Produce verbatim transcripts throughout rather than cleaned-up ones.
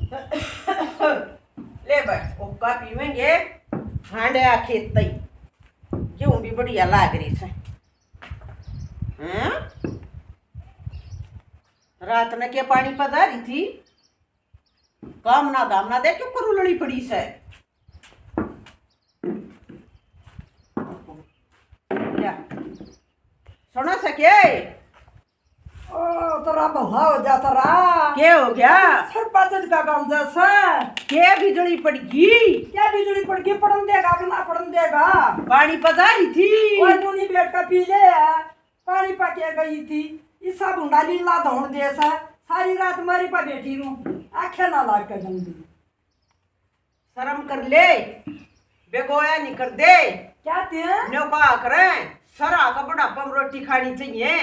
ले भाई, हुक्का पीवेंगे, हांडे आ खेत तई। गेहूं भी बढ़िया लाग रही से। हैं? रात ने के पानी पदा रही थी, काम ना धाम ना दे, क्यों करू लड़ी पड़ी से? ले। सुना सके? ओ, तेरा भला हो जा तेरा। के हो गया? सरपंच का काम जैसा। के बिजली पड़ गई? क्या बिजली पड़ गई? पड़न देगा कि ना पड़न देगा? पानी पधारी थी। और न्यू नहीं बैठ कर पी ले। पानी पा के गई थी। इसा भुंडा लीला धौन दे सा। सारी रात मारी पा बैठी रहूं। आंखें ना लाग के गंदी। शर्म कर ले, बेगोया नहीं कर दे। क्या थे? न्यो कहा करें, सरा का बुढ़ापा में रोटी खानी चाहिए।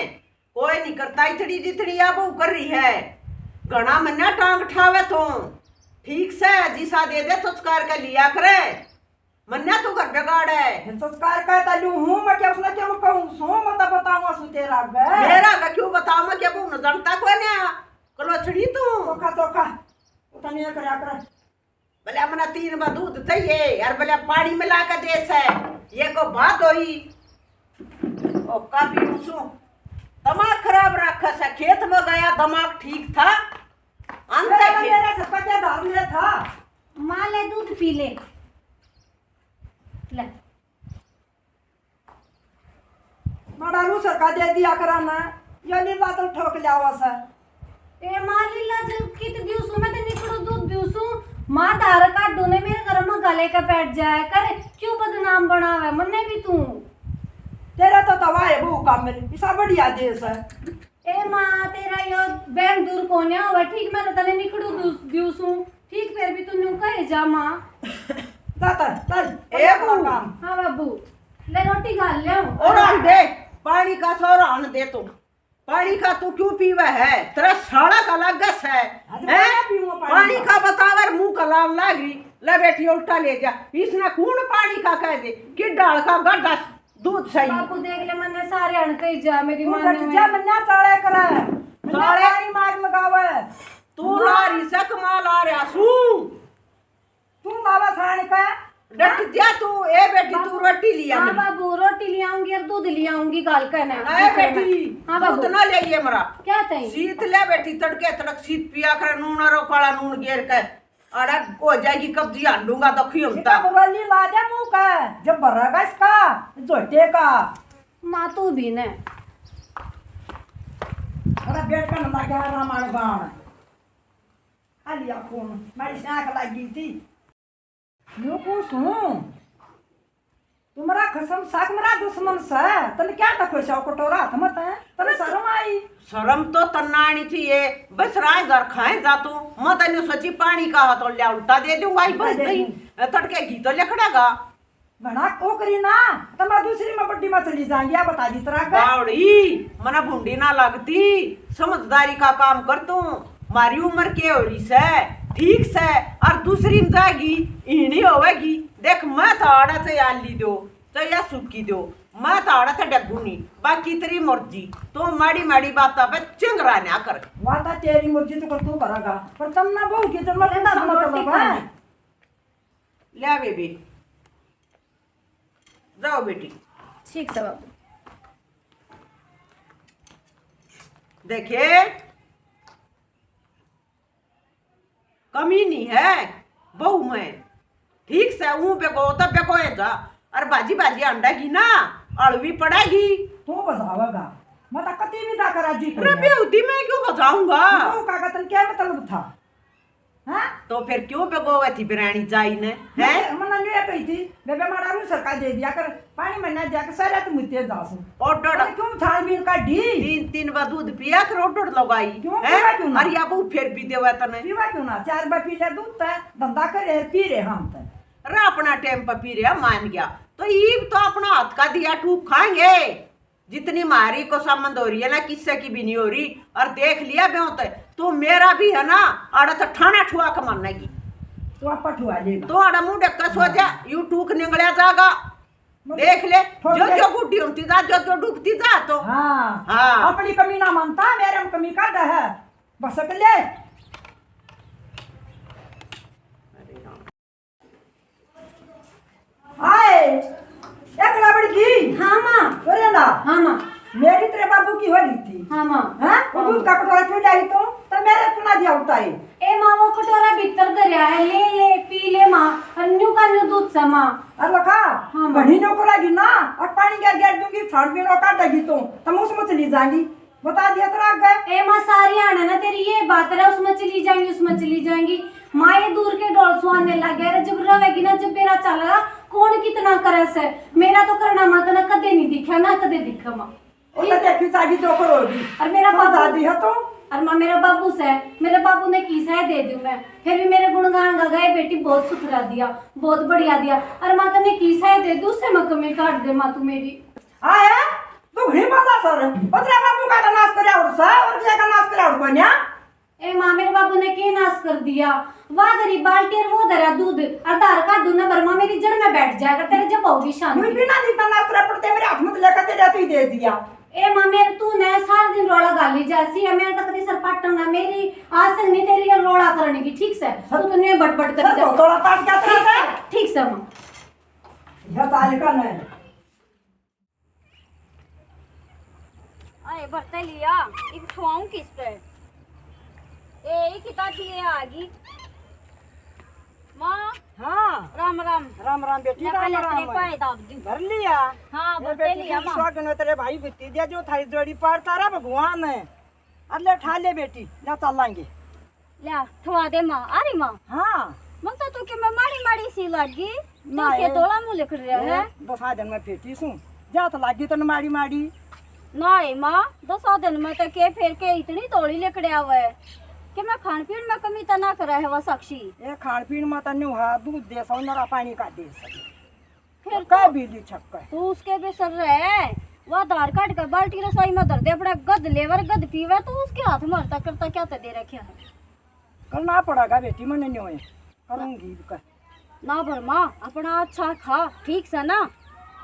कोई नहीं करता इतनी जितनी या बहू कर रही है। घना मन्ना टांग ठावे तो ठीक से जिसा दे दे संस्कार के लिया करे। मन्ना तू घर बिगाड़े। फिर संस्कार का तालू हूँ मैं, क्या उसने क्यों कहूँ सो, मैं तो बताऊँ सु तेरा घर। मेरा घर क्यों बताऊँ मैं, क्या बहू न जानता कोई ना। कलोछड़ी तू। चोखा, चोखा। उतनी एक रहा कर। भले मना तीन बार दूध चाहिए यार, भले पानी मिला के दे से, ये को बात होई। ओ का पीऊं सु, दिमाग खराब रखा से। खेत में गया, दिमाग ठीक था। अंत मेरा, है फिर। मेरा सब क्या धार ले था। माँ ले दूध पी ले। ले। माड़ा रू सरका दे दिया करा ना, यो लीला तो ठोक ल्यावा सा। ए माँ, लीला जब कित दिवसू मैं ते निकड़ू दूध दिवसू, माँ धार काढू ने मेरे घर में गले का बैठ जाया कर, क्यों बदनाम बनावे मन्ने भी तू। तेरा तो तवा है वो काम में, इसा बढ़िया देश है। ए माँ, तेरा यो बहन दूर कोन्या होवे, ठीक मैं तो तने निकड़ू दू-, दिवसू, ठीक फिर भी तू न्यू कहे जा माँ। जा तर, चल, ए कर बू। काम। हाँ बाबू, ले रोटी खा ले। और आन दे, पानी का सौरा आन दे तू। पानी का तू क्यों पीवे है? तेरा साला का लागे से, अरे हैं? मैं पीऊँ पानी पानी का। का बतावर मुंह का लाल लाग रही। ले बेटी उल्टा ले जा, इसने कौन पानी का कह दे कि डाल का गड्ढा दूध सही। बापू देख ले, मन्ने सारे अण कही जा, मेरी तू माँ ने डट जा, मन्ने चाले करे, मन्ने चाले। पानी मार लगावे। तू ला रही से कमाल आ रहा सू। तू लावा साण का। डट जा तू, ए बेटी, तू बाबू, रोटी लिया हाँ मेरी। बाबू, रोटी ले आऊंगी और दूध ले आऊंगी गाल का ना। ए बेटी, हाँ दूध बाबू। ना ले ये मरा। क्या तई? सीत ले बेटी, तड़के तड़क सीत पिया कर, नून और काला नून गेर के। अरे हो जाएगी कब्जी, हांडूंगा तो खियों इतना तक। बुराली ला दे मुंह का, जब भरेगा इसका, झोटे का। माँ तू भी ने। अरे बैठ कर ना क्या रामायण गान। आ लिया फोन, मारी साख लग गई थी। न्यू पूछूं, तुम्हारा खसम साख मेरा दुश्मन से, तने क्या तक हो कटोरा हाथ में तै? तने शर्म आई? शर्म तो तन्ना आनी चाहिए, बस राय घर खाए जा तू। मैं तने सोची पानी का हाथ लिया उल्टा दे दूंगा, आई उल्टा बस दे गई। दूं। तड़के घी तो लिखड़ेगा। घना ओ करी ना, तो मैं दूसरी में बड्डी में चली जाऊंगी, या बता दी तरह का। बावड़ी, मना भूंडी ना लगती, समझदारी का काम कर तू। मारी उम्र के हो रही से, ठीक से, और दूसरी में जाएगी, इणी होवेगी। देख, मैं तो आड़ा ते आली दो, चाहे या सूखी दो, मैं तो आड़ा ते डगू नहीं, बाकी तेरी मर्जी। तो माड़ी माड़ी बातां पे चिंगरा ना कर। वाता तेरी मर्जी तो कर तू करेगा, पर तम ना बहू की जब मैं अरे गुस्सा बाबू, मत रोटी लगा। खा ले। ले बेबी, जाओ बेटी। ठीक से बाबू। देखे, कमी नहीं है बहू में। ठीक से ऊ बेगो तो बेगो है जा। और भाजी भाजी अंडा की ना, अड़वी पड़ेगी। तू बजावेगा, मैं तो कती भी जाकर राजी अरे कोई। बेहूदी मैं क्यों बजाऊंगा? तू का कतन क्या मतलब था? हाँ? तो फिर क्यों बेगोवे थी बिरानी जाई ने, हैं? मैं, मन्ना न्यू कही थी, बेबे माड़ा रू सरका दे दिया कर, पानी मन्ना दिया कर, सारा तुम इतने दास हो। और डर। अरे क्यों छानबीन काढ़ी? तीन, तीन बार दूध पिया कर, और डर लगाई, क्यों हैं? पीवा क्यों ना? अरे या बहू फिर भी देवा तने। पीवा क्यों ना? चार बार पी ले दूध तै, धंधा करे, पी रहे हम तै। अरे अपना टाइम पर पी रहे, मान गया। तो ईब तो अपना हाथ का दिया ठूक खाएंगे। जितनी म्हारी को संबंध हो रही है ना, किससे की भी नहीं हो रही। और देख लिया ब्यों ते, तू मेरा भी है ना, आड़ा तो ठाणा ठुआ के मानेगी। तो आपा ठुआ लेगा। तो आड़ा मुंह ढक के सो जा, यू टूक निकलिया जागा। मगर देख ले, ठोक जो दे। जो बूढ़ी होती जा, जो जो डूबती जा तो। हाँ। हाँ। अपनी कमी ना मानता, मेरे में कमी काढ है। बसक ले। हाँ माँ। मेरी तेरे बाबू की हो रही थी। हाँ माँ। हाँ? वो हाँ। दूध का कटोरा क्यों लाई तू? तो मेरे सुना दिया होता है। ए माँ, वो कटोरा भीतर धरया है, ले ले, पी ले माँ। और न्यू का न्यू दूध से माँ। अरे लखा, हाँ माँ। घणी नौकर आ गई ना, और पानी क्या गेर दूंगी, छान पीनो काट देगी तू, तो मुँह समझ चली जाएगी। बता दिया तेरा आगे। ए माँ, सारी आने ना तेरी ये बात रहे, उसमें चली जाएंगी, उसमें चली जाएंगी। माँ, ये दूर के ढोल सुहाने लग गए रे, जब रहेगी ना, जब बेरा चलेगा, कौन कितना करे से। मेरा तो करना माँ तने कदे नहीं दिखा ना, कदे दिखा माँ। वो तो देखी जागी जो करोगी। और मेरा समझा बाबू दी है तो। और माँ, मेरा बाबू से, मेरे बाबू ने की सह दे दूं मैं, फिर भी मेरे गुणगान गा गए, बेटी बहुत सुथरा दिया, बहुत बढ़िया दिया। और माँ, तने की सह दे दूं, उससे मैं कमी काट दे माँ तू मेरी। आए, तू घणी बात सर, पतरा बाबू का तो नाश करे और सा, और किया का नाश करे और कोन्या। ए माँ, मेरे बाबू ने के नाश कर दिया? वाह धरी बाल्टी और वो धरा दूध, और धार काढू ना भर माँ, मेरी जड़ में बैठ जाएगा, तेरे जब होगी शांति। मुझे बिना नहीं तो नाश करे पड़ते, मेरे हाथ में तो लेकर तेरे हाथ ही दे दिया। ए माँ, मेरे तू ने सारा दिन रोला गाली जासी है, मेरे तक सर पाटन ना, मेरी आस नहीं तेरी ये रोला करने की, ठीक से? तू तो न्यू बटबट कर सर, जा। तो थोड़ा पाट क्या ठीक करता से, है? ठीक से माँ। यह तालिका नहीं। आए बरते लिया, इब ठुआऊं किस पे? ए, ई किता दिए आ गई। माँ। हाँ। राम राम। राम राम बेटी, मैं राम पहले राम। अपने पाए दाब दी। भर लिया? हाँ, ये भरते बेटी लिया, तू माँ। सुहागन में तेरे भाई बित्ती दिया, जो थारी जोड़ी पार तारा भगवान है। अब ले, ठा ले बेटी, ले चलांगे। ल्या, ठुआ दे माँ। अरे माँ। हाँ। मन तो तू के मैं माड़ी माड़ी सी लागी। तू ना के ए, तोला मुंह लिखड़ रहा ए, है। दसा दिन में फेटी सूं। जात लागी तन माड़ी माड़ी। ना ए माँ, दसा दिन में तो के फेर के इतनी तोली लिकड़या हुआ है कि मैं खान पीन में कमी तो ना करा है वा साक्षी। ए खान पीन में तो न्यू है, दूध दे सौ नरा पानी का दे सके। फिर कह तू, भी ली छक्का। तू उसके बेसर रहे, वो आधार कार्ड का बाल्टी रसोई में धर दे, अपना गध लेवर गध पीवे, तू उसके हाथ में हरता करता क्या ते दे रखे है? करना पड़ेगा बेटी, मैंने न्योय करूंगी कर। ना पर माँ, अपना अच्छा खा, ठीक से ना?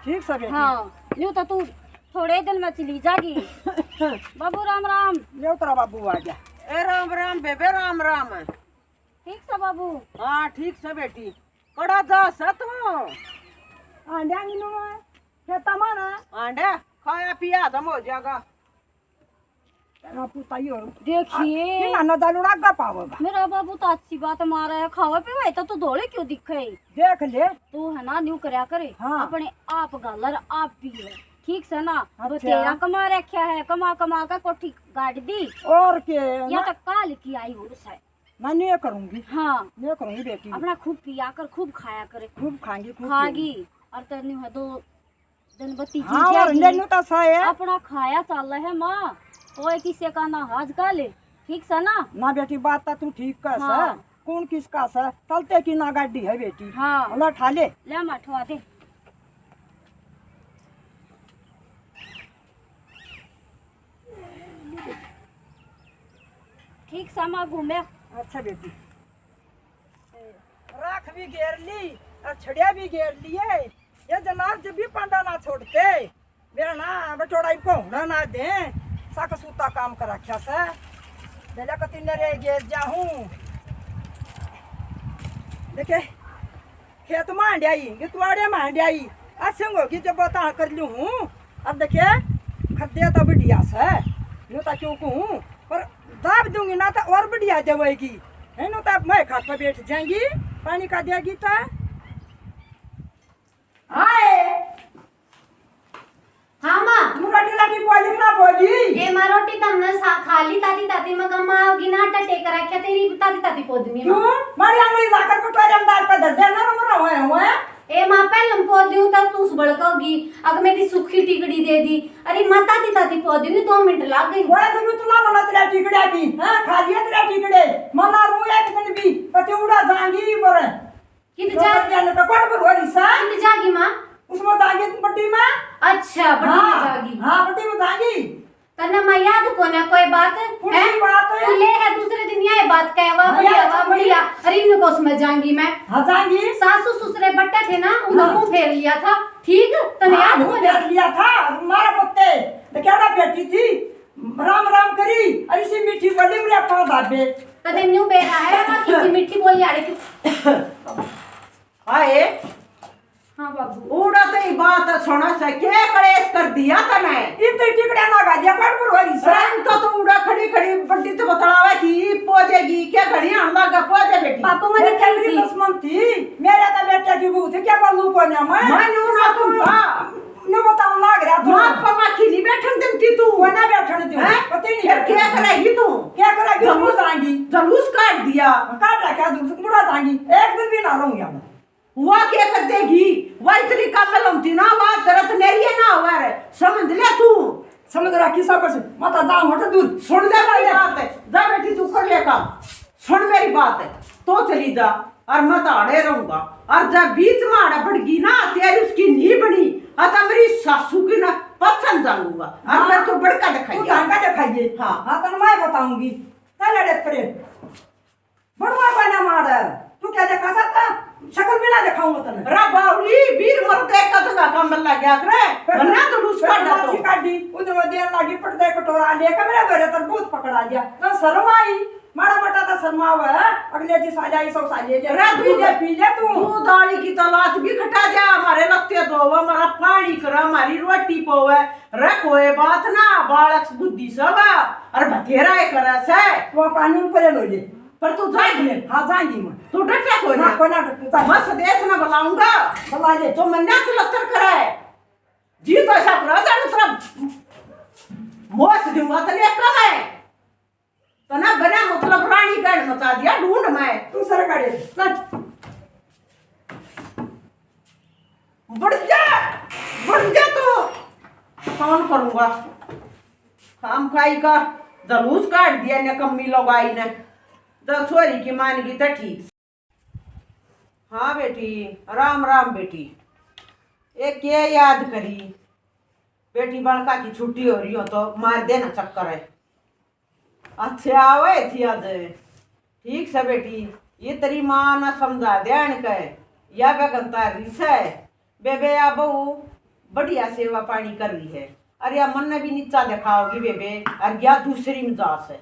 ठीक से बेटी। हाँ, न्यू तो तू थोड़े दिन में चली जागी। बाबू राम राम। ले उतरा बाबू आ गया। ए राम राम बेबे, राम राम। ठीक से बाबू? हाँ, ठीक से बेटी। कड़ा जा से तू? आंड्या गिनू है, खेता में ना। आंड्या खाया पिया खत्म हो जाएगा। तेरा पुता ही हो। देखिए। आ, ना, ना दालूड़ा गा पावेगा। मेरा बाबू तो अच्छी बात मारा है, खावे पीवे तो तू धोले क्यों दिखे? देख ले। तू है ना न्यू करया करे, हाँ। अपने आप गालर आप पी ले, ठीक से ना? अच्छा। बतेरा कमा रखा है, कमा कमा के कोठी गाड़ दी। और के या ना? तो काल की आई हो से। मैं नहीं करूंगी। हाँ। नहीं करूंगी बेटी। अपना खूब पिया कर, खूब खाया करे। खूब खाएंगी, खूब खागी। पिएंगी। और तेरे न्यू है दो दिन बत्ती हाँ, जी और जागी। ले न्यू तो सा है। अपना खाया चाल है माँ। कोई किसी का ना आजकल। ठीक सा ना? ना बेटी, बात तो तू ठीक कह सा। हाँ। कौन किसका सा? चलते की ना गाड़ी है बेटी। हाँ। ला ठा ले। ले माँ, ठुआ दे। ठीक सा माँ घूमे। अच्छा बेटी, राख भी घेर ली और छड़िया भी घेर लिए। ये जनाब जब भी पांडा ना छोड़ते, बेरा ना बटोड़ा इनको होना ना दे। साक सूता काम कर रखा से। बेला कती नरे घेर जाऊं। देखे, खेत में हांड्याई, ये तुआड़े में हांड्याई, असंग होगी जब बता कर लूँ हूँ। अब देखिए, खद्दे तो बढ़िया से, यूँ तो क्यों कहूँ, पर दाब दूंगी ना तो और बढ़िया देवेगी, है ना? तो अब मैं खाट पर बैठ जाएंगी, पानी का देगी तो। हाय। हाँ माँ। तू रोटी राटी बोली ना बोली? ए माँ, रोटी तो हमने सा-, खा ली, ताती ताती। मैं कहा, माँ आओगी ना, आटा टेक रखा, तेरी ताती ताती पो दूंगी माँ। क्यों? मारी आंगली लाकर कटोरे में डाल कर धर देना, रो मरो हुए हुए। ए माँ, पहले हम पो दूं तो तू उस भड़काओगी, अग मैं ती सूखी टिकड़ी दे दी। अरे माँ, ताती ताती पो दूंगी, दो मिनट लाग गई। बोला तो तू ना बना तेरा टिकड़ा भी, हाँ, खा लिया तेरा टिकड़े, मना रू एक दिन भी, पति उड़ा जाएंगी पर। कित तो जा-, बड्डिया ने तो कोट पर हो रही सा। कित जागी माँ? उसमें जागी बड्डी माँ। अच्छा, बड्डी में हाँ, जागी। हाँ, बड्डी में जागी। तन्ने माँ याद कोने कोई बात? कौन सी हैं? बात है? तू ले है दूसरे दिन ये बात कहवा, हाँ, बढ़िया याद वा, कोनी। बढ़िया। अरे इन्हें को उसमें जागी मैं। हाँ, जागी। सासू ससुरे बट्टे थे ना, उन्हें हाँ। मुंह फेर लिया था। ठीक? तन्ने हाँ, याद मुंह कोने? फेर लिया था। मारा पत्ते। तो क्या ना बेटी थी? राम राम करी, अरे इसी मीठी बोली मेरे पाँव दाबे। कदे न्यू बेरा है, ना किसी मीठी बोली आड़े की। हाय, हाँ बाबू। उड़ा तो ये बात सुना से, के कलेश कर दिया तने? इब तो टिकड़ा ना गाजिया पेट पर हो रही से। रंग तो तू उड़ा खड़ी खड़ी बड्डी तो बतलावे कि पो देगी, के घड़ी आन लागा पो दे बेटी। पापा, मैंने ये क्या तेरी थी? दुश्मन थी, मेरे तो बेटे की बहू थी, क्या बोलूं कोन्या मैं? मैं न्यू ना दूंगा। न्यू बताऊं लाग रहा तू। माँ पर माखी नहीं बैठन देती तू। कोई ना बैठन दूं। हैं? पता ही नहीं फिर बैठन क्या दूं। करेगी तू? क्या करेगी? जलूस, मुड़ा जाएंगी। जलूस काट दिया। काट रहा क्या जलूस? मुड़ा जाएंगी। एक दिन भी ना रहूंगी अब। वो क्या कर देगी? वो इतनी कम लमती ना, वो दर्द मेरी है ना, वो रे। समझ ले तू। समझ रहा किसा कुछ? मत जा, हट दूर। सुन ले मेरी बात, जा बेटी तू कर ले काम। सुन मेरी बात, तो चली जा और मैं तो आड़े रहूंगा। और जब बीच में आड़ा पड़गी ना, तेरी उसकी नहीं बनी, और तो मेरी सासू की ना पसंद जाऊंगा। और हाँ। फिर तू बड़का तू दिखाइए। ढांगा दिखाइए। हाँ। हाँ, तो मैं बताऊंगी। चल अड़े परे। बड़वा कोई ना मार। तू क्या देखा सकता? शक्ल भी ना दिखाऊंगा तने। रा बावली, वीर मर देख का जगह काम बल्ला गया करे। फिर वरना तो लूस फिर काट तो जाता। माछी काटी, उधर वो देर लागी, पट दे कटोरा ले, कमरे भरे तर बहुत पकड़ा गया। तो शर्म आई, माड़ा मोटा तो शर्मावे है। अगले जी साले आई, सौ साले ले। रा पी ले, दूध, पी ले तू। दूध आली की तो लात भी खटा जा, हमारे लत्ते धोवे, हमारा पानी करे, हमारी रोटी पोवे। रे कोई बात ना, बालक बुद्धि सब, अरे बतेरा है करे से। वो पानी ऊपर लो ले। पर तू जाएगी? हाँ, जाएगी मैं। तू डरता कोई ना, ना? कोई ना डरता। मैं सदेश ना बुलाऊंगा। बुला ले। तो मन्ना चलत्तर करे। जी तो ऐसा करा, जाने तेरा मोस दूंगा, तने एक कम है। तो ना बना, मतलब, रानी गैंड मचा दिया ढूंढ में। तू सर काढ़े, चल। बढ़ जा, बढ़ जा तू। कौन करूंगा? काम खाई का जलूस काट दिया ने कम्मी लोगाई ने। तो छोरी की मान की तो ठीक। हाँ बेटी, राम राम बेटी। ए के याद करी? बेटी, बालका की छुट्टी हो रही हो तो मार देना चक्कर है। अच्छा, आवे थी आज। ठीक से बेटी, ये तेरी माँ ना समझा दे इनके। या बेगन तार रही से। बेबे, या बहू बढ़िया सेवा पानी कर रही है। अरे, या मन ने भी नीचा दिखाओगी बेबे, और या दूसरी में जा से।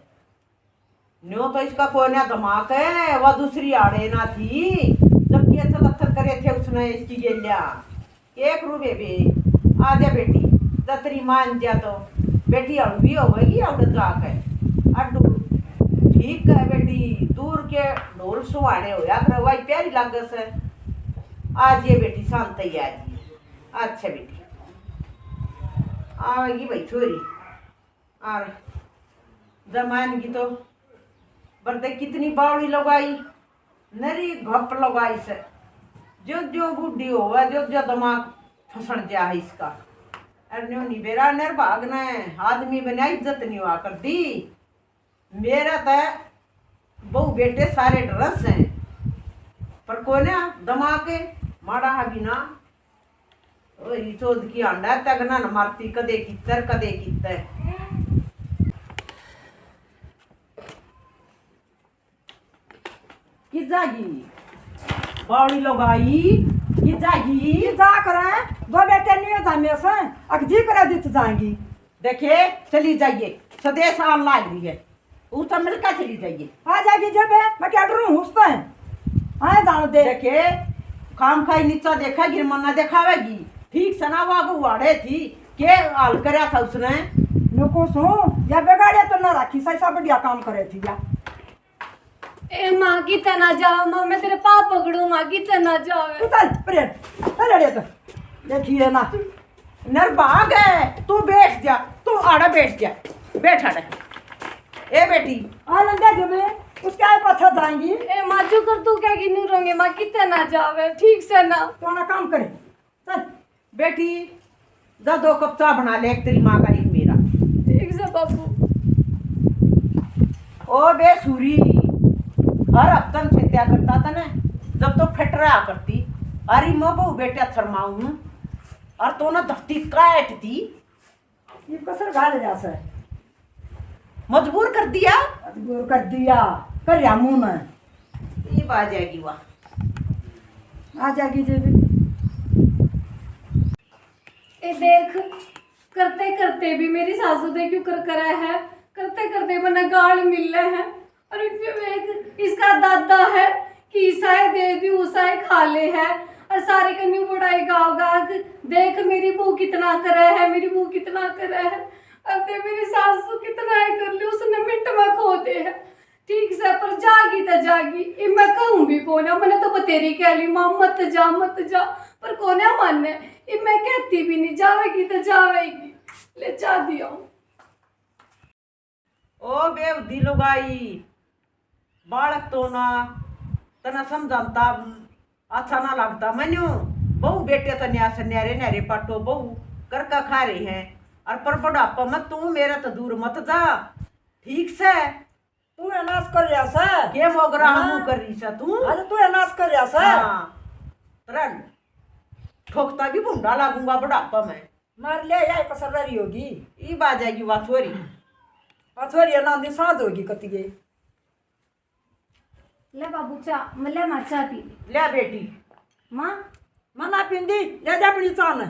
न्यो तो इसका कोन्या दिमाग है, वह दूसरी आड़े ना थी, जबकि अच्छा पत्थर करे थे उसने इसकी गेल्या। एक रू बेबे, आ जा बेटी, जतरी मान जा तो। बेटी हड़ू भी होगी, अब जाके। अड्डू, ठीक है बेटी, दूर के ढोल सुहाने होया करे, वही प्यारी लागे से। आ जाइए बेटी, शांत ही आ जाइए। अच्छा बेटी, आवेगी भाई छोरी। और जमान की तो बरदे कितनी बावड़ी लगाई, नरी घप लगाई से। जो जो बूढ़ी होवे, जो जो दिमाग फसड़ जा है इसका। अर न्यू नहीं बेरा, निर्भाग ने आदमी बना इज्जत नहीं हुआ कर दी। मेरा तो बहू बेटे सारे डरस हैं, पर कोन्या दिमाग माड़ा है बिना। ओरी चौध की हांडा तक ना मारती, कदे कितर, कदे कितर। कि जागी? बावड़ी लोग आई, कि जागी? कि जा करे, दो बेटे नहीं हो जामे से, अक जी करे जित जाएंगी। देखे, चली जाइए, सदेश आन लाग रही है। उस मिलकर चली जाइए। आ जाएगी जब, मैं क्या डरूं उससे? आए जान दे। देखे, खाम खाई नीचा देखेगी, मन्ना दिखावेगी। ठीक सना वो आगू वाड़े थी, के हाल करया था उसने? नुको सो, या बिगाड़े तो ना राखी, सही सा बढ़िया काम करे थी या। ए माँ, किते ना जाओ माँ, मैं तेरे पाँव पकड़ू माँ, किते ना जाओ। तू चल, प्रेम, चल अड़े तो। देखिए ना, निर्भाग है, तू बैठ जा, तू आड़ा बैठ जा, बैठ आड़ा। ए बेटी। आ लंदा जमे, उसके आए पाछा जाएंगी। ए माँ, जो कर तू क्या गिनू रोंगे माँ, किते ना जावे, ठीक से ना। तो ना काम करे, चल। बेटी, जा दो कप चाय बना ले, एक तेरी माँ का, एक मेरा। ठीक से बापू। ओ बे सूरी, हर हफ्तन छेत्या करता तने, जब तो फिट रहा करती। अरे मैं बहू बेटे शर्माऊ हूँ, और तो ना धरती काट दी। ये कसर घाल जा सर। मजबूर कर दिया। मजबूर कर दिया, कर रहा मुंह में। ये आ जाएगी वाह। आ जाएगी जेबी। ए देख, करते करते भी मेरी सासू दे क्यों कर करा है, करते करते मन्ने गाल मिल ले है। और इतने में एक इसका दादा है कि इसाए दे दी, उसाए खा ले है। सारे कन्यू बड़ाई गाव गाग, देख मेरी बहू कितना करे है, मेरी बहू कितना करे है। अब ते मेरी सासू कितना है कर ली, उसने मिनट में खो दे है। ठीक से, पर जागी तो जागी। इब मैं कहूँ भी कोन्या, मैंने तो बतेरी कह ली, माँ मत जा, मत जा, पर कोन्या माने। इब मैं कहती भी नहीं, जावेगी तो जावेगी। ले जा दिया। ओ बेवदी लुगाई, बालक तो ना, तने समझाता अच्छा ना लगता मन्यू। बहू बेटे तो न्या से न्यारे न्यारे पाटो बहू करके खा रहे हैं, और पर बुढ़ापा मत तू मेरे तो दूर मत जा, ठीक से। तू है नाश कर रहा से। के मोगरा हाँ। हमू कर रही से तू? अरे तू है नाश कर रहा से। हाँ। तरन ठोकता भी भुंडा लागूंगा बुढ़ापा में। मार ले, या कसर रही होगी। ई बाज आएगी वा छोरी। वा छोरी है ना, दी सांझ होगी कतिए। ले बाबू चा, मैं ले मार चा पी। ले बेटी। माँ। मैं ना पींदी, ले जा अपनी चा न।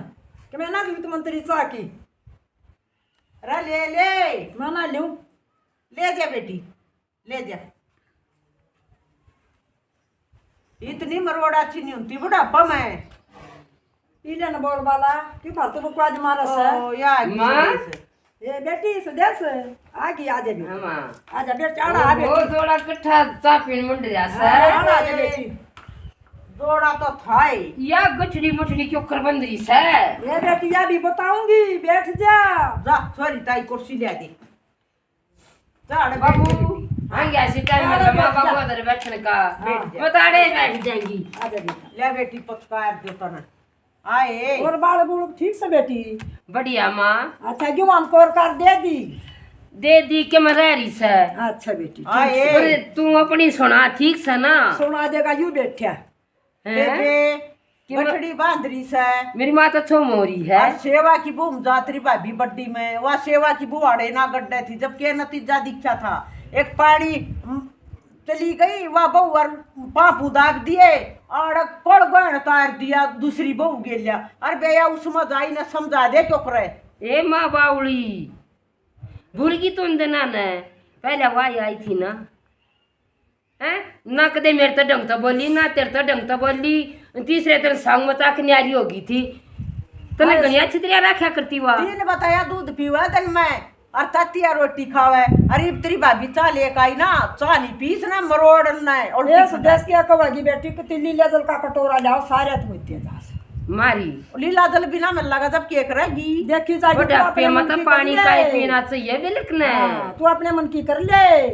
कि मैं ना जीवित मंत्री चा की। रा ले ले। मैं ना लूं। ले जा बेटी, ले जा। इतनी मरोड़ अच्छी नहीं होती बुढ़ापा में। पी लेना बोल बाला, क्यों फालतू बकवास मारा से? ओ, या आगी माँ। सुदेश। ए बेटी सुदेश, आ गई, आ जा बेटी। हाँ, माँ। आ जा बेटी, आड़ा आ वो बेटी। जोड़ा कट्ठा चा पीन मुंड रहा से। हाँ, आड़ा आ जा बेटी। जोड़ा तो था ही। या गठड़ी मुठड़ी क्यों कर बंद रही से? ए बेटी, या भी बताऊंगी, बैठ जा। जा, छोरी ताई कुर्सी ले दे। झाड़ बाबू, बैठ जा बेटी। आ गया सीटा में, झाड़ लम्बा बैठ जा। बाबू उधर बैठने का। बैठ जा। बताड़े बैठ जाएंगी। आ जा बेटा। ले बेटी, पचकार दे तने। आए। और बाल बूल ठीक से बेटी? बढ़िया माँ। अच्छा, क्यों हम कोर कर दे दी? दे दी के मैं रह रही से। अच्छा बेटी, ठीक आए। से। अरे, तू अपनी सुना, ठीक से ना? सुना देगा, यू बैठा। हैं? बेबे, कि मैं गठड़ी बांध रही सै। मेरी माँ तो छो मोरी है। और सेवा की बहू जात रही भाभी बड्डी में, वह सेवा की बहू आड़े ना गड्ढे थी, जब के नतीजा दिखा था। एक पानी, हम्म, चली गई, वह बहू और पापू दाग दिए, और पड़ गए तार दिया, दूसरी बहू गेल्या। और बेया उसमें जाई ने समझा दे क्यों करे। ए माँ बावली, भूल गई तू उन दिना ने, पहले वही आई थी ना। हैं? ना कदे मेरे तो ढंग तो बोली, ना तेरे तो ढंग तो बोली। तीसरे दिन सांग में ताक न्यारी होगी थी। तने अरे, घणी अच्छी तरह रखा करती वा। तीन बताया दूध पीवे दिन में, और ततिया रोटी खावे। अरे, इब तेरी भाभी चाह लेके आई ना, चाह नहीं पीस ना, मरोड़ ना, उल्टी ए, खाना। सुदेश क्या कहेगी बेटी, कि लीला जल का कटोरा लाओ, सारे हाथ मुझे दे दास। मारी। लीला जल बिना मन लगा जब केक रहेगी। देखी जाएगी, वो तू डब्बे अपने में मन तो की पानी कर ले। का ही पीना चाहिए, बिल्कुल ना। हाँ, तू अपने मन की कर ले।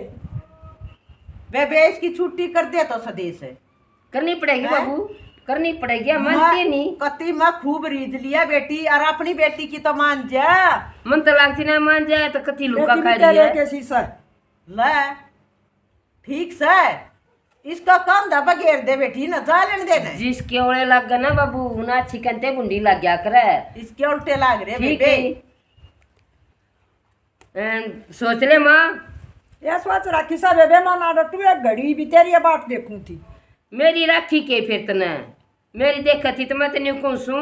बेबे, इसकी छुट्टी कर दे तो सदेश है। करनी पड़ेगी हैं? बाबू, करनी पड़ेगी, मानती नहीं। कति मैं खूब रीझ लिया बेटी, और अपनी बेटी की तो मान जा। मन तो लागती ना मान जाए तो कति लुका बेटी भी कर तेरे लिया। कैसी सा? ले, ठीक से, इसका कंधा बगेर दे बेटी, ना जालन दे दे। जिसके ओले लग गए ना बाबू, ना अच्छी कंते बुंडी लग गया करे। इसके उल्टे लाग रहे ठीक बेबे। है। अं, सोच ले माँ। ये सोच रखी सा बेबे, माँ ना डटू, एक घड़ी भी तेरी ये बाट देखूं थी। मेरी राखी के फिर तने, मेरी देखे थी तो मैं तेने कहूँ सूं,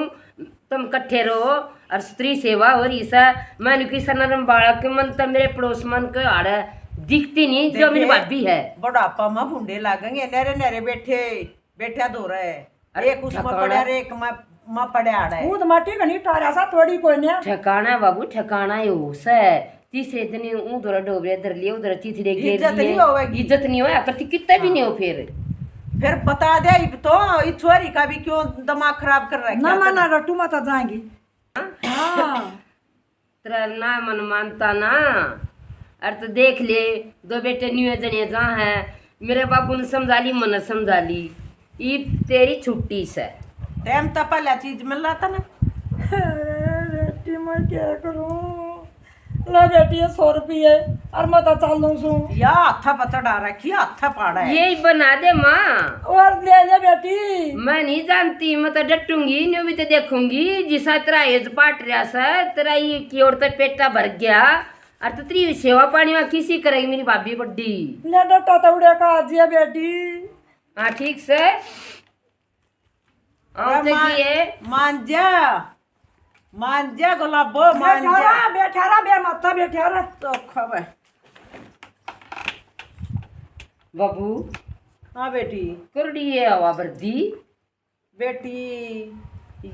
तुम कट्ठे रहो और स्त्री सेवा हो रही सा। मैंने किसा नरम बालक के मन तो मेरे पड़ोस मन के आड़े दिखती नहीं, जो मेरी बेबे, भाभी है। बुढ़ापा में भूंडे लागेंगे, नरे नरे बैठे, बैठा दो रहे। अरे एक उसमें ठिकाना। पड़ा रे, एक में, में पड़ा आड़ा है। वो तो माटी का नहीं टारा सा, थोड़ी कोई ने। ठिकाना है बाबू, ठिकाना है होश है। तीसरे दिन ऊँ धोरा डोबरे धर लिए, उधर चिथड़े घेर इज्जत लिए। नहीं होवेगी। इज्जत नहीं होया करती, कितने भी नहीं हो हाँ। फिर। फिर बता दे, इब तो इस छोरी का भी क्यों दिमाग खराब कर रखा ना है माना तूने? रट्टू माता जाएंगी। हाँ। तेरा ना मन मानता ना। अरे तो देख ले, दो बेटे न्यू जने जा हैं। मेरे बाबू ने समझा ली, मने समझा ली। इब तेरी छुट्टी से। टाइम तो पहला चीज मिल रहा था ना। बेटी, मैं क्या करूं? ले बेटी, ये सौ रुपये, और मैं तो चालू सूं। या हाथा पर चढ़ा रखी, हाथा पाड़ा है। यही बना दे माँ। और ले ले बेटी। मैं नहीं जानती, मैं तो डटूंगी, न्यू भी तो देखूंगी। जिसा तेरा एज पाट रहा सा, तेरा ये की ओर तक पेटा भर गया। और तो तेरी सेवा पानी वहाँ किसी करेगी मेरी भाभी बड्डी। ले डटा तो उड़े का आज ये बेटी। हाँ, ठीक से। आओ अरे देखिए। मान जा, मान जा गुलाबो, मान बैठा जा। रहा, बैठा रहा, बे माता बैठा रहा। तो खबर। बाबू। हाँ बेटी। करड़ी ये हवा भर दी। बेटी,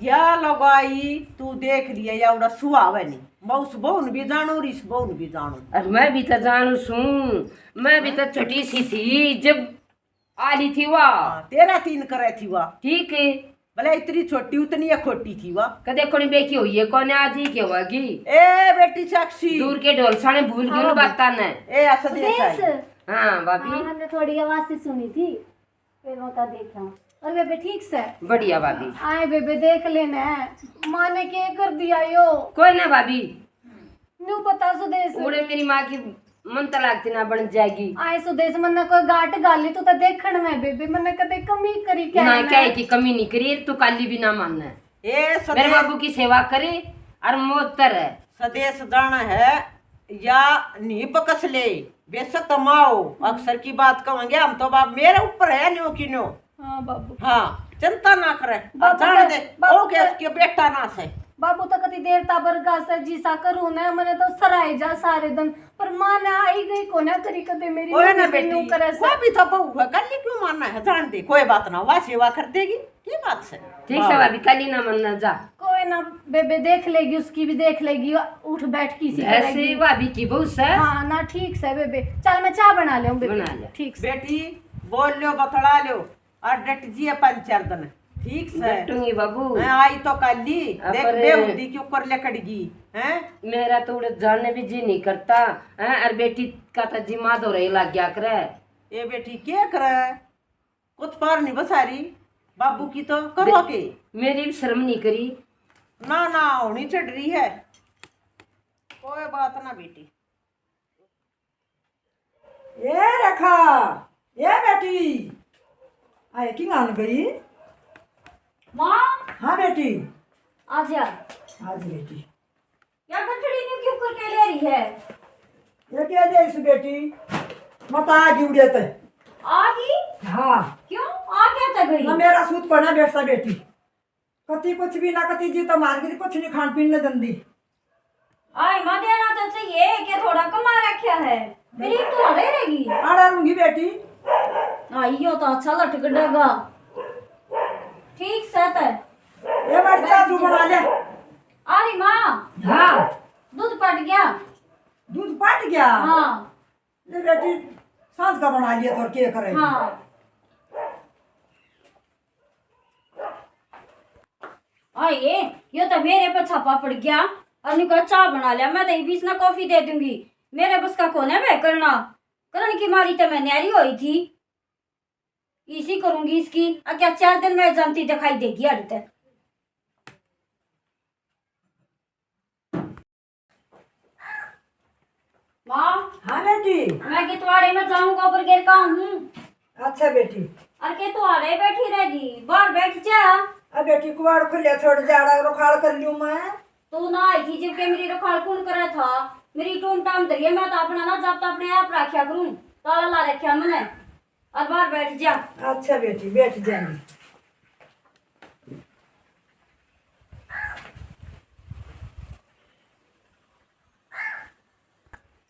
या लुगाई तू देख लिया, या उड़ा सुहावे नहीं। मैं उस बहू ने भी जानू और इस बहू ने भी जानू। और मैं भी तो जानू सूं, मैं भी तो छोटी सी थी जब आली थी वा। हाँ, तेरा तीन करे थी वा। ठीक है। भले इतनी छोटी उतनी है खोटी थी वा। कदे कोनी बेकी हुई है, कोने आज ही के होगी। ए बेटी साक्षी। दूर के ढोल साने भूल गई हाँ, बातां ने। ए ऐसा देख सुदेश। आई। हाँ, भाभी। हाँ, हमने थोड़ी आवाज से सुनी थी, फिर वो का देखा। और बेबे ठीक से? बढ़िया भाभी। आए बेबे देख लेना, माँ ने क्या कर दिया यो? कोई ना भाभी। न्यू बता सुदेश। उड़े मेरी माँ की मन तलाक थी ना बन जाएगी। आए सुदेश, मन्ने कोई गांठ गाली तू तो देखण में बेबे, मन्ने कदे कमी करी क्या ना, है क्या मैं? है कि कमी नहीं करी, तू काली भी ना मानना। ए मेरे सुदेश। बाबू की सेवा करे और मौज तर है। सुदेश जाना है या नहीं बकस ले, बेशक माओ, अक्सर की बात कहेंगे हम तो बाप, मेरे ऊपर है न्यो की न्यो। हाँ बाबू। हाँ, चिंता ना करे। बाबू जान तो, दे, बाबू ओ के तो, उसके बेटा ना से। बाबू तो कति देर ता बरगा से जी सा करूँ ना, मने तो सराय जा सारे दिन, पर माँ ने आई गई कोना करी कदे मेरी ओए ना बेटी, न्यू करे से। कोई भी तो बहू है, कल ही क्यों मानना है, जान दे, कोई बात ना, वह सेवा कर देगी, की बात से। ठीक से हाँ। भाभी, कल ही ना मानना जा। कोई ना बेबे, देख लेगी, उसकी भी देख लेगी, उठ बैठ की सी ऐसे करेगी। भाभी की बहू से। हाँ ना, ठीक से बेबे, चल मैं चाय बना ले बेबे। बना ले। ठीक से। बेटी, बोल लो, बतला लो। और डट जिए पाँच चार दिन, ठीक से? डटूंगी बाबू। हैं, आई तो काली, हाँ, देख पर बेहुदी क्यों कर लकड़गी, हैं? मेरा तो उड़े जाने भी जी नहीं करता, हैं? और बेटी का तो जी माँ धोरे ही लग गया करे। ये बेटी क्या करे? कुछ पार नहीं बसारी, बाबू की तो करो दे-, के? मेरी भी शर्म नहीं करी। ना, ना, होनी चढ़ रही है। कोई बात ना बेटी। ए रेखा, ए बेटी, आए की मान गई? माँ। हाँ बेटी। आजा। आज बेटी। या गठड़ी न्यू क्यों करके ले रही है? ये क्या दे इस बेटी? मत आ गई उड़े ते। आ गई? हाँ। क्यों? आ क्या था गई? ना मेरा सूत पड़ा बैठता बेटी। कति कुछ भी ना, कति जी तो मार गई, कुछ नहीं खान पीन न दंदी। आए माँ, देना तो चाहिए, के थोड़ा कमा रखा है, फिर ये तो आड़े रहेगी। आड़ा रूंगी बेटी। हाँ, यो तो अच्छा लटक डगा। ठीक से ते। ये मरचा तू बना ले। अरे माँ। हाँ। दूध पट गया। दूध पट गया? हाँ। ले बेटी, सांझ का बना लिया तो और क्या करेगी? हाँ। आए, यो तो मेरे पे छापा पड़ गया। और न्यू कहा, चाय बना लिया, मैं तो ये बीच ना कॉफी दे दूंगी। मेरे बस का कोने बे करना। करण की मारी तो मैं न्यारी हुई थी। इसी करूंगी इसकी। आ क्या चार दिन में जानती दिखाई देगी अड़ तक। माँ। हाँ बेटी। मैं कितवाड़े में जाऊँ, गोबर गिर का हूँ। अच्छा बेटी। और के तू आड़े बैठी रहेगी, बाहर बैठ जा। अब बेटी कुवाड़ खुले छोड़, जाड़ा रुखाड़ कर लूँ मैं। तू ना आई थी जब के मेरी रुखाड़ कौन करा था? मेरी टूम टाम धरी है, मैं तो अपना ना जब तो अपने आप रखा करूँ, ताला ला रखा मैंने। और बाहर बैठ जा। अच्छा बेटी, बैठ जाएंगे।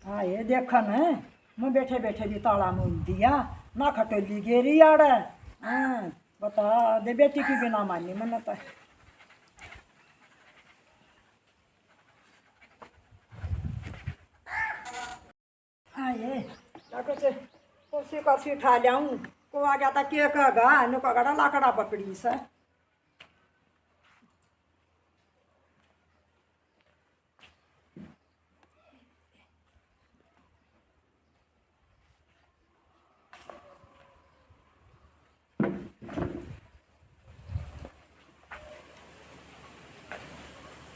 हाँ, ये देखा ना, मैं बैठे बैठे भी ताला मूंद दिया, ना खटोली गेरी आड़े। हाँ, बता दे बेटी की बिना मानी मैंने तो। हाँ, ये, ना कुछ कुर्सी कर्सी उठा लियाऊं, को आ गया था, के कहेगा, नु का गड़ा लाकड़ा पकड़ी से।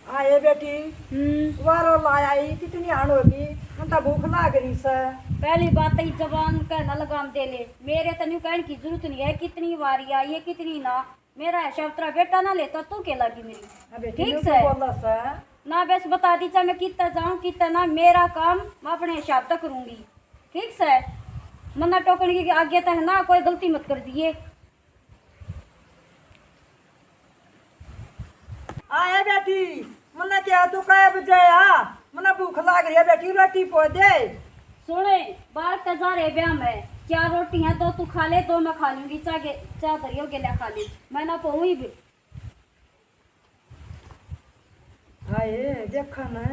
आए बेटी, हम्म। वारो लाया ही, कितनी हाण होगी, हम तो भूख लाग रही से। पहली बात तो ये जबान का ना लगाम दे ले, मेरे तो न्यू कहने की जरूरत नहीं है, कितनी वारी आई है, कितनी ना, मेरा हिसाब तेरा बेटा ना लेता, तू के लागी मेरी? अबे, ठीक से? बोला से। ना बस बता दी, चाहे मैं कितना जाऊं, कितना ना, मेरा काम मैं अपने हिसाब तक करूंगी, ठीक से? मन्ना टोकन की आगे तक ना कोई गलती मत कर दिए। आए बेटी, मन्ने क्या तू कै बजे आ? मन्ने भूख लाग रही है बेटी, रोटी पो दे। सुने, बालक तो जा रहे ब्याह में, क्या रोटी है, दो तू खा ले, दो मैं खा लूंगी। चाह गे-, चाह धरियो गेल्या खा ली, मैं ना पऊँ ही भी। हाय, देखा ना,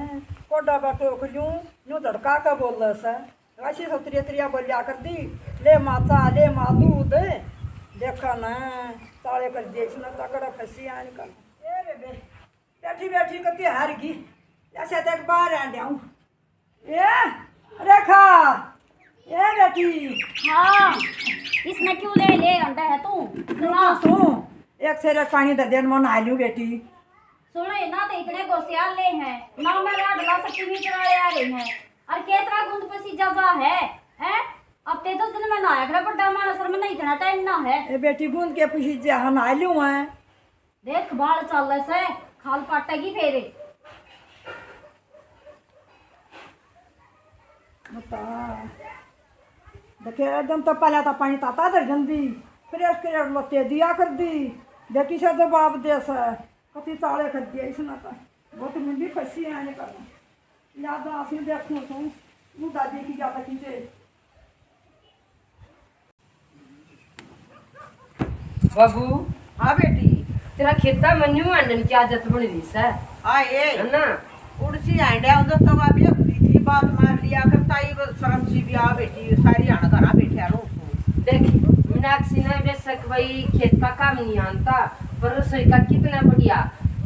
कोडा बा टोक लूं, न्यू धड़का के बोल से। ऐसी सतरिया तरिया बोलिया कर दी, ले माँ चा, ले माँ दूध। देखा ना, ताले कर दिए इसने तगड़ा फंसी आन कर। ए बेबे, बैठी बैठी कती हार गई, ऐसे देख बाहर आ जाऊं। ए रेखा, ए बेटी। हाँ, इसने क्यों ले ले अंडा है तू? सुना। तू एक सेर पानी दे दे, मैं नहा लूं बेटी। सुनो, ये ना तो इतने गोसियार ले हैं, ना मैं लाड ला सकती, नीचे वाले आ रहे हैं। और केतरा गूंद पसी जा जा है, हैं? अब ते दस दिन में नहाया करे बड्डा मानस, और मैं इतना टाइम ना है। ए बेटी, गूंद के पसी जा, हाँ, नहा लूं मैं। देख, बाल चाल से खाल पाटेगी फेरे। बता। देखे, एकदम तो पहले तो पानी ताता दे जंदी, फिर इसके लत्ते दिया कर दी। देखी से जवाब दे से, कति ताले कर दिया इसने तो। बहुत मुंडी फंसी है आने का। याद आसी देखूं तू, तू दादी की ज्यादा खींचे। बाबू, हाँ बेटी। तेरा खेता में न्यू आंडन की आदत बन रही सै। हाँ, ए। है ना? उड़सी आंड्या उधर तो अभी अपनी थी बात मार लिया कर ताई, वो शर्म सी भी आ बेटी, सारी आण घरा बैठा रहो। देख, मीनाक्षी ने बेशक भाई खेत का काम नहीं आनता, पर रसोई का कितना बढ़िया,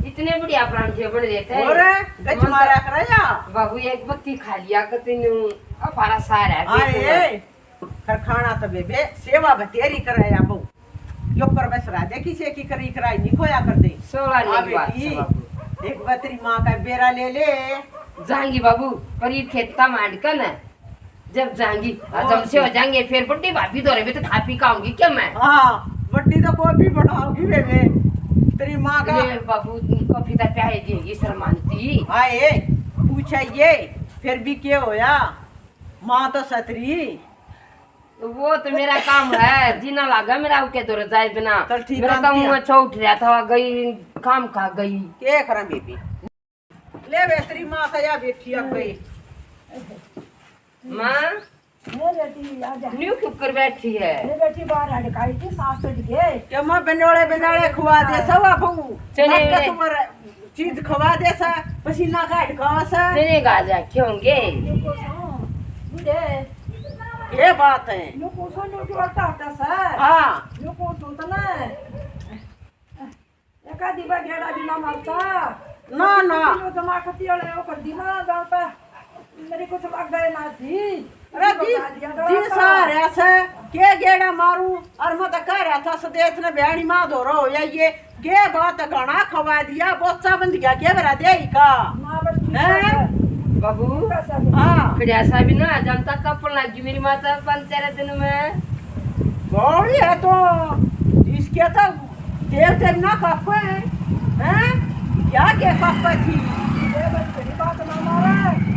इतने बढ़िया परांठे बन रहे थे। और गच मन मारा तो कर या। बाबू, एक बत्ती खा लिया कर तूने, अब हमारा सारा है, हाँ, देख ए। कर खाना तो बेबे, सेवा बतेरी करे या बहू। जो कर बस राजे की से की करी कराई नहीं खोया कर दे। सोला आ नहीं बात बेटी, से बाबू। एक बतरी माँ का बेरा ले ले। जाएंगी बाबू, पर ये खेता मांड कर ना, जब जाएंगी, हजम से हो जाएंगे, फिर बड्डी भाभी दौरे भी तो खा पी खाऊंगी क्या मैं? हाँ, बड्डी तो कॉफी बनाओगी बेबे, तेरी माँ का। ले बाबू, कॉफी तो प्याए देगी शर्मानती। आए, पूछा ये, फिर भी के होया? माँ तो सतरी। वो तो मेरा काम है, जीना लागा मेरा उके दौरे जाए बिना। चल ठीक मेरा है, काम आंटी। हुआ छो उठ रहा था, गई काम खा गई। के करा बेबी? ले बे, तेरी माँ तो या बैठी आ गई। माँ, ए बेटी, आ जा। न्यू क्यों कर बैठी है? ले बेटी, बाहर हड़काई थी, सांस चढ़ गए। के माँ बनोले बनोले खुआ दे सब बहू। चले। ताकतवर चीज खवा दे सा, पसीना का हड़कावा सा। चले गा जा, क्यों गे? न्यू को सो, बुढ़े। ये बात है। न्यू को सो, न्यू की बात आता सा। हाँ। न्यू को सो तो ना। एक आधी बार गेड़ा भी ना मारता। ना, ना। किलो जमा करती वाले वो कर दी ना, जाता। मेरी कुछ लग गए ना थी। अरे तो जी, बता दिया, जी डरा सा था। सारे ऐसे के गेड़ा मारू, और मैं तो कह रहा था, सदेश ने बयानी माँ धोरो हो या ये, के बात घना खवा दिया, बोचा बंद गया, के बेरा दे ही का? माँ बस ठीक हैं? है। बाबू, कैसा है? हाँ। खड़िया सा भी ना, जब तक कपन लग गई मेरी माता पाँच चार दिन में। बड़ी है तो, इसके तो देर देर ना कापे, हैं? क्या के कापे थी? ये बस बड़ी बात ना मारे।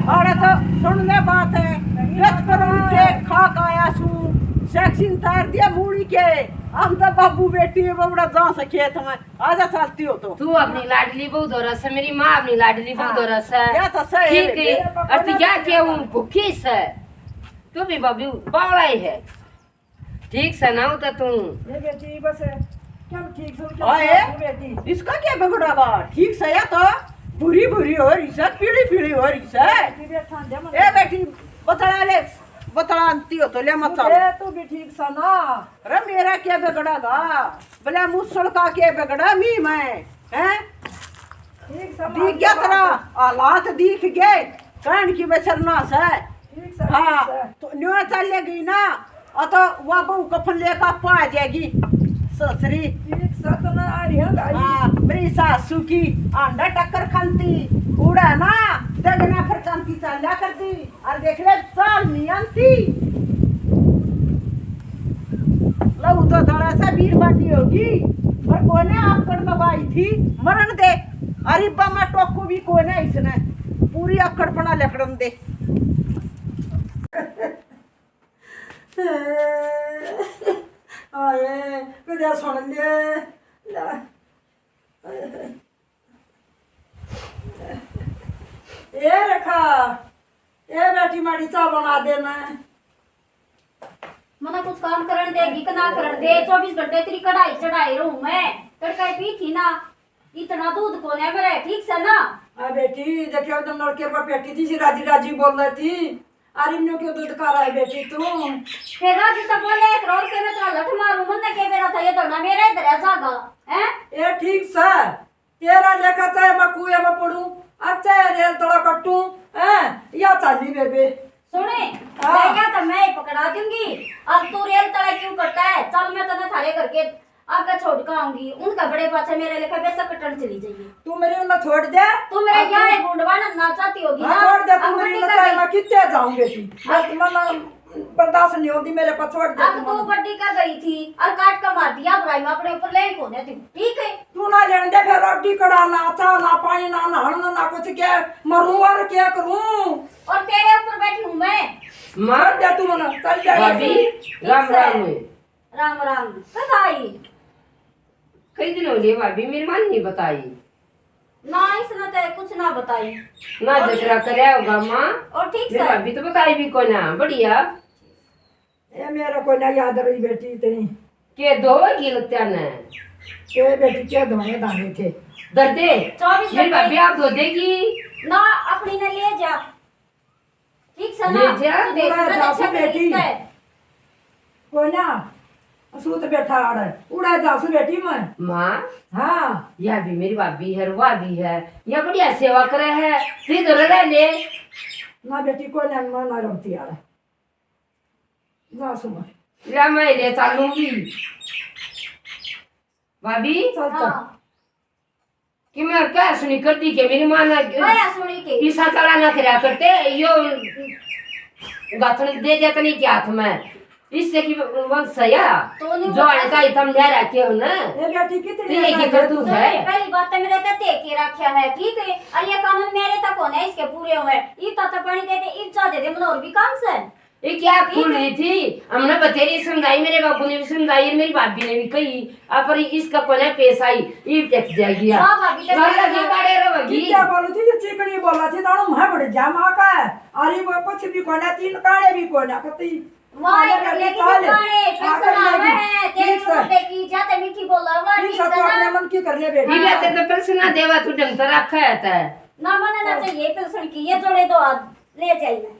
अरे तो सुन ले बात है, बड़ी बात बचपन ना। उनके खा खाया सू, शैक्सिन तार दिया मूड़ी के। हम तो बाबू बेटी है, बबड़ा जा से खेत में। आजा चलती हो तो। तू अपनी लाडली बहू दौरा से, मेरी माँ अपनी लाडली बहू हाँ। दौरा से। या तो सही है ठीक बेटे। है, और तू क्या क्या हूँ भूखी से? तू भी बाबू बावला ही है। ठीक से ना होता तू। ये बेटी बस, क्या ठीक से, क्या ओए, ठीक से बेटी? इसका क्या बिगड़ेगा? ठीक से या तो भूरी भूरी हो रही से, पीली पीली हो रही से। बेटी भी अच्छा दे ए मत। बेटी, बतला ले, बतला आंटी हो तो ले मत चल। ए, तू भी ठीक से ना। अरे मेरा क्या बिगड़ेगा? भला मुसल का के बिगड़ा मी मैं, हैं? ठीक से दिख गया तेरा हालात, दिख गए, कहन की बेचरना से। ठीक से, हाँ, ठीक से। तो न्यो चले गई ना, और तो वह बहू कफन लेकर पा जाएगी ससुरी। ठीक से तो ना आ रही है भाई। हाँ, मेरी सासू की आंडा टक्कर खाती, उड़ा ना, दगना फिर चलती चला करती। और देख ले, चाल नहीं आती। लहू तो थोड़ा सा बीरबानी होगी, पर कोने आकड़ दबाई थी, मरण दे। अरे बा, मैं टोकू भी कोने इसने, पूरी आकड़ पना लकड़न दे। आए, कदे सुन ले, ला। ए रेखा, ए बेटी, माड़ी चाह बना दे ना। मना कुछ काम करण देगी कि ना करण दे, चौबीस घंटे तेरी कढ़ाई चढ़ाई रहूं मैं। तड़का ही पी थी ना, इतना दूध कोने मेरे, ठीक से ना? हाँ बेटी, देखियो तो नलके पर बैठी थी, राजी राजी बोल रही थी। अरे इन्नो क्यों दूध खा रहा है बेटी तू? फिर राजी तो बोले, एक रोल के मैं तेरा लठ मारूं, मन ने के मेरा था, ये धरना मेरा इधर है जागा, हैं? ये ठीक से, तेरा लेखा चाहे मैं कुएं में पड़ूं, और चाहे रेल तला कटूं, हैं? या चाली बेबे। सुने, हाँ। मैं क्या था, मैं ही पकड़ा दूंगी। अब तू रेल तले क्यों कटा है? चल, मैं तने थारे घर के आगे छोड़ के आऊंगी। उनका बड़े पाछे मेरे लेखा पैसा कटन चली जाइए। तू मेरे उन्हें छोड़ दे। तू मेरे अब यहाँ तू एक गुंडवा ना, ना चाहती होगी हाँ, ना। छोड़ दे, तू अब मेरी बड़ी ना कर चाहे गई। मैं कितने जाऊं बेटी। बस मैं ना बर्दाश्त नहीं होती, मेरे पर छोड़ दे अब तू तू। बड़ी कर गई थी और काट का मार दिया बुराई में अपने ऊपर, लेन कोने थी, ठीक है? तू ना लेने दे, फिर रोटी कड़ा ना, चाह ना, पानी ना, नहाना ना, कुछ के मरूं और क्या करूं? और तेरे ऊपर बैठी हूँ मैं। माँ, छोड़ दे तू मना, चल जा। भाभी, ठीक राम से। राम। राम राम। कब आई? कई दिन हो गए भाभी, मेरी माँ ने नहीं बताई। ना, इसने तो कुछ ना बताई। ना और झगड़ा करया होगा माँ। और ठीक मेरी से। भाभी तो बताई भी कोना, बढ़िया। ए, मेरा कोई ना याद रही बेटी इतनी। के धोएगी लत्या ने? के बेटी, के धोने धाने थे? दर्दे, चौबीस मेरी घंटे। भाभी आप धो देगी। ना, अपनी ने ले जा। ठीक से ना? ले जा, सुदेश उड़ा ने जासू देखा बेटी। किसका है? कोई ना, सूत बैठा आड़े, उड़ा जासू बेटी मैं। माँ, हाँ। या भी मेरी भाभी है, रुआ भी है, या बढ़िया सेवा करे है, फिर तो रह ले। ना बेटी, कोई ना, मैं ना रोती आड़े। जासू मैं। या मैं ले चलूंगी। भाभी, चल, चल। हाँ। कि मैं क्या सुनी करती के मेरी माँ ने काया सुनी के? ईसा चला ना करा करते, यो गाथन दे दिया तनी के हाथ में, इससे की वंश है या? तो नहीं जो बता आने का इतम न्याय रखे हो ना। ये बेटी कितनी तो ये की करतूत है। पहली बात तो मेरे तक दे के रखा है, ठीक है? और ये कानून मेरे तक होना है, इसके पूरे हुए। इब तो पानी दे दे, इब चा दे दे, मन और भी काम से। ये क्या खुल रही थी? हमने बतेरी समझाई, मेरे बाबू ने भी समझाई, मेरी भाभी ने भी कही, आ, पर इसका कोने पेश आई, ये देख जाएगी यार। हाँ, भाभी, तो चल, बोला लगी ना। बड़े रहोगी। क्या बोलू थी, ये चिकनी बोला थी, तारू मैं बड़ जा माँ का है। अरे वो कुछ भी कोना, तीन काने भी कोना, कती वाह, वाले करके लेकिन खा ले। काने, आकर पैसा लेगी। है, ठीक तेरी से। देखी, जाते मीठी बोला, वाह, ठीक ठीक से, से तू ना। अपने मन की कर ले बेटी। ये बातें तो प्रश्न ना देवा, तू ढंग से रखा है तै। ना मना ना हाँ। चाहिए प्रश्न की, ये जोड़े दो हाथ, ले जाइए।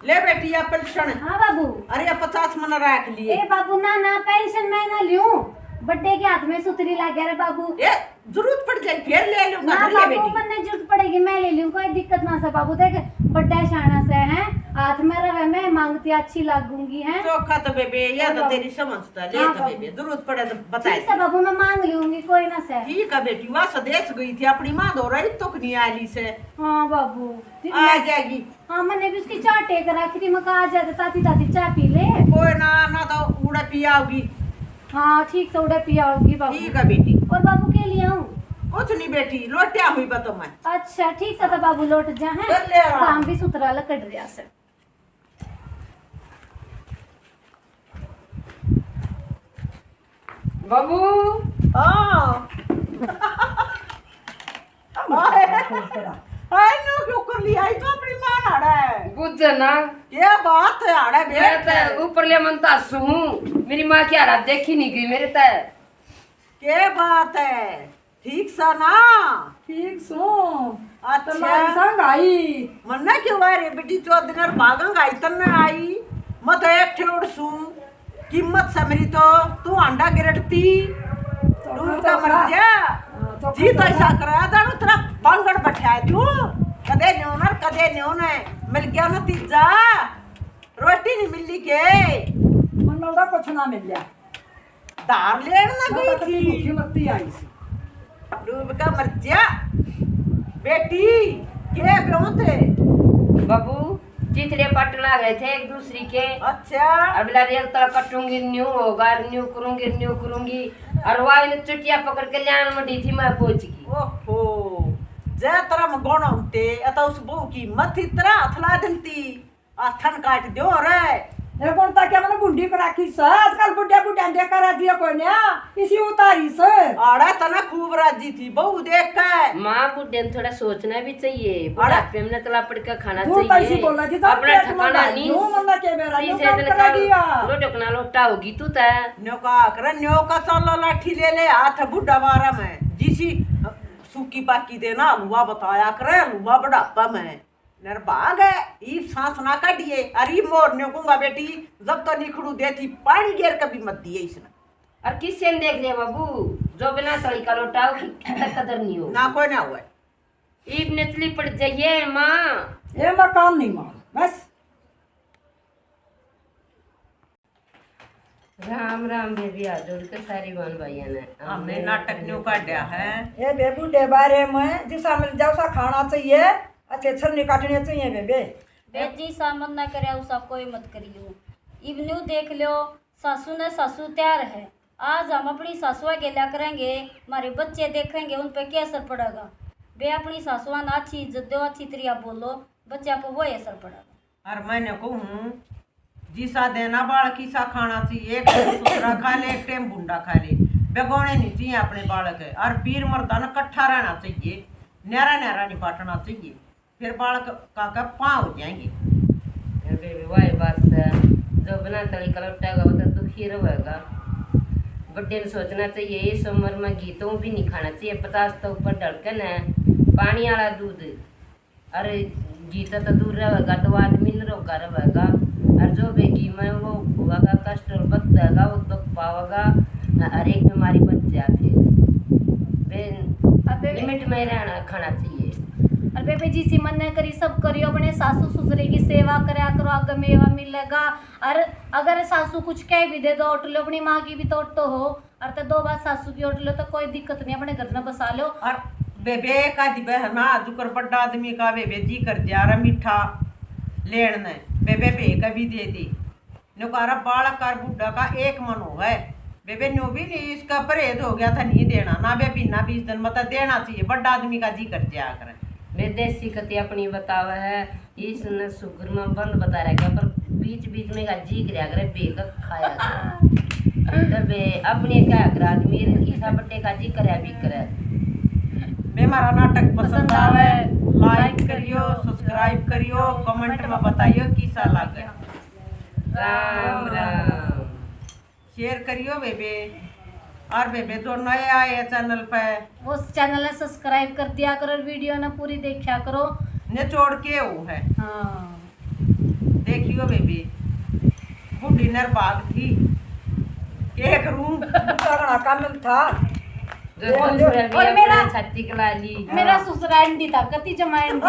ले बेटी, या पेंशन। हाँ बाबू। अरे, या पचास मन रख लिए। ए बाबू, ना, ना, पेंशन मैं ना लूं। बड्डे के हाथ में सुतरी लाग गया रे बाबू। ए, जरूरत पड़ जाए, फिर ले लूंगा, ना ले बाबू, बेटी। मन्ने जरूरत पड़ेगी, मैं ले लूं, कोई दिक्कत ना से बाबू। देख, बड्डा शाना से है, हाथ में रहे, मैं मांगती अच्छी लागूंगी है। चोखा तो बेबे, या तो बाबू। तेरी समझ ले हाँ तो बाबू। बेबे, जरूरत पड़े तो बता ठीक है दे। बाबू, मैं मांग लूंगी, कोई ना से। ठीक है बेटी, वहाँ स्वदेश गई थी, अपनी माँ दो रही तो नहीं आली से। हाँ बाबू, ठीक आ है। जाएगी। हाँ, मैंने भी उसकी चाय टेक रखी थी, मैं कहा, "आ जा, ताती ताती चाय पी ले।" कोई ना, ना तो उड़ा पियाओगी। हाँ, ठीक से उड़ा पियाओगी बाबू। ठीक है बेटी। और बाबू के लिए आऊँ? कुछ नहीं बेटी, लोटिया हुई बा तो मैं। अच्छा, ठीक से तो बाबू लोट जा है। कर ले आराम। काम भी सुथरा लकड़ रहा से। बाबू। हाँ। आए। आए, नो क्यों कर लिया? ये तो अपनी माँ नाड़ा है। बुझे ना। क्या बात है, आड़ा मैं बेट तो है। ऊपरले मन तो हंसू हूँ। मेरी माँ की हालत देखी नहीं गई मेरे तो। क्या बात है? ठीक सा ना? ठीक सो। अच्छा। तो मारी संग आई। मन्ने क्यों आ रे बेटी, चौदह दिन और भागंग आई तन्ने आई। मैं तो एक ठेड़ सू। कीमत समरी तो तू आंडा गिरटती। तो डूब तो का मर जा। हाँ, तो जी तो का ऐसा करा जानो तेरा बांगड़ बैठा है तू। कदे न्यों ना, कदे न्यों ने। मिल गया ना तीजा। रोटी नहीं मिली के? मन नौड़ा कुछ ना मिल गया। धार लेन ना गई थी। भूखी मरती आई सी। डूब का मर जा। बेटी, के ब्यों थे? बाबू, चिथड़े पटना गए थे एक दूसरी के। अच्छा। अगला रेल तक कटूंगी, न्यू होगा, न्यू करूंगी, न्यू करूंगी। और वह इन चुटिया पकड़ के ल्याण मंडी थी, मैं पहुंच गई। ओहो, जय तरह में गौण होते, या तो उस बहू की मत इतना हाथ ला देती। हाथन काट दो रे। ए, कौन ता क्या मैंने बुंडी कर रखी से? आजकल बुढ़े बुढ़े देखा राजी है कोई ना, इसी उतारी से। आड़ा तना खूब राजी थी बहू देख के। माँ, बुढ़े ने थोड़ा सोचना भी चाहिए। अरे। बुढ़ापे में नतला पड़ के खाना दूर चाहिए। तैसी बोला थी, सब अपना पेट ठिकाना मंगा नहीं। न्यू मन्ना के मेरा, न्यू तीसरे काम दिन करा का दिया। लोटो कना लोटा होगी तू तै। न्यो का करे, न्यो का चाला लाठी ले ले हाथ बुढ़ा बारा में। जिसी सूखी पाकी देना हलवा बताया करे, हलवा बुढ़ापा में। निर्भाग है, ईब सांस ना काढ़िए। अरे मोर न्यो कहूंगा बेटी, जब तो निखड़ू दे थी, पानी गेर कभी मत दिए इसने। और किससे ने देख लिया बाबू, जो बिना तली का लोटा हो, कितना कदर नहीं हो। ना कोई ना हुआ। ईब नचली पड़ जाइए माँ। ए, मैं काम नहीं मार, बस। राम राम बेबी, हाथ जोड़ के सारी बहन भाइयां ने। हमने नाटक न्यू काढ़या है। ए बेबू, डे बारे में जिसा मिल जाओ सा खाना चाहिए, अच्छे छन्नी काटनी चाहिए बेबे। बेजी सा मत ना करे, उसा कोई मत करियो। इब न्यू देख लो, सासू ने सासू तैयार है। आज हम अपनी सासुआ गेल्या करेंगे, हमारे बच्चे देखेंगे, उन पे क्या असर पड़ेगा? वे अपनी सासुआ ने अच्छी इज्जत दो, अच्छी तरिया बोलो, बच्चा पे वही असर पड़ेगा। और मैंने कहूँ, जिसा देना बालक इसा खाना चाहिए, एक टाइम सुथरा खा ले, एक टाइम भुंडा खा ले, बेगौने नहीं चाहिए अपने बालक। और वीर मर्दा ने कट्ठा रहना चाहिए, न्यारा न्यारा नहीं बांटना चाहिए, फिर बालक का, का पाँ हो जाएंगे। अरे बेबे, वाह बात है, जो बिना तली का लोटा होगा, वो तो दुखी रहेगा। बड्डे ने सोचना चाहिए, इस उम्र में घी तो भी नहीं खाना चाहिए, पचास तो ऊपर ढलकन है, पानी वाला दूध। अरे घी तो, तो दूर रहेगा, तो आदमी निरोगा रहेगा। और जो भी घी में वो होगा, cholesterol बढ़ेगा, वो दुख पावेगा, हर एक बीमारी बच जाए फिर। बे-, अबे limit में रहना, खाना चाहिए। और बेबे जी सी मन्ने करी, सब करियो, अपने सासू ससुरे की सेवा करया करो, आगे मेवा मिलेगा। और अगर सासू कुछ कह भी दे तो ओट लो, अपनी माँ की भी तो ओटो हो। और तो दो बात सासू की ओट लो तो कोई दिक्कत नहीं, अपने घर में बसा लो। और बेबे का दी बहना, जुकर बड्डा आदमी का बेबे जी कर दिया रे मीठा लेन ने, बेबे बे का भी दे दी। न्यू का रे बालक और बुढ़ा का एक मन हो है। बेबे न्यू भी नहीं, इसका परहेज हो गया था, नहीं देना ना बेबी, ना बीस दिन मतलब देना चाहिए, बड्डा आदमी का जी कर दिया करे। बे देसी कति अपनी बतावे है, इसने शुगर में बंद बता रखा, पर बीच बीच में का जी करया करे, बेक खाया करे। तबे अपने क्या कर आदमी, ईसा बट्टे का जी करया भी करे। बे हमारा नाटक पसंद आवे, like करियो, subscribe करियो, comment में बताइयो किसा लगे। राम राम। Share करियो बेबे। और बेबे जो नए आए हैं channel पे, वो channel ने subscribe कर दिया करो, video ने पूरी देखा करो। निचोड़ के हो है। हाँ। देखियो बेबे, बूढ़ी निर्भाग थी। के करूं? करना का मिल था। जो और दूसरा भी और अपना मेरा छाती कला ली। मेरा ससुरा एंडी था, कति जमा एंडी।